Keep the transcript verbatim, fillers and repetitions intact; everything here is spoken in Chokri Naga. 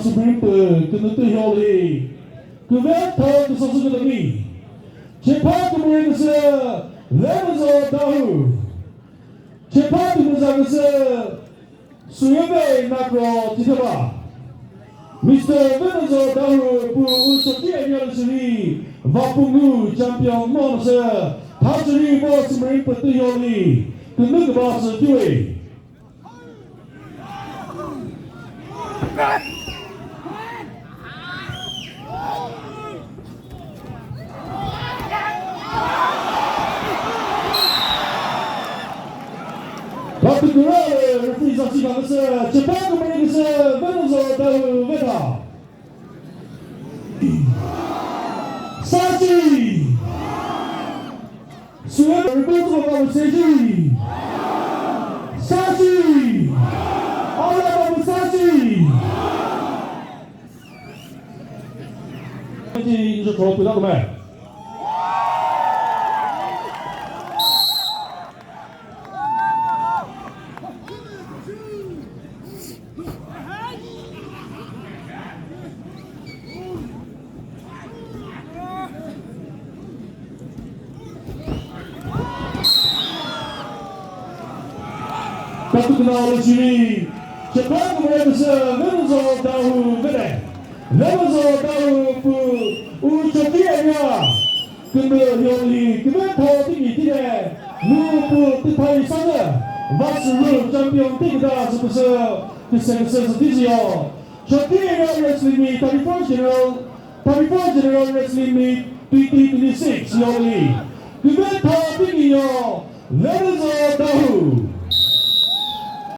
Supreme pü künütü hioli. Küve tho küsasü kütami. Chepha kümüre küsü Venuzo Dawhuo. Chepha kümüza küsü Suyebe Nakro Titheba. Mister Venuzo Dawhuo pü u Chokri area lü shiri Vapungu champion mo sü. Thachiri bo Supreme pütü hioli. Künü kübasü diwe. Bakü kura, referee sasi kaküsü, chepha kümüre küsü, Venuzo Dawhuo veta. Sachi! Suwe rüpü tsuba kamu sechi. Sachi. Ala kamu sachi. Sachi, injo trophy da kume. Katukuna Olashiri, chepha kümüre küsü Venuzo Dawhuo vede. Venuzo Dawhuo pü u Chokri area. Kümüre hioli küve tho tiki tide, mu pü tüthai sanü, Vasürü champion tiki da süpüsü, küse küse sütizio. Chokri area wrestling meet, thirty-four general, thirty-four general wrestling meet, twenty twenty-six hioli. Küve tho tiki yo, Venuzo Dawhuo.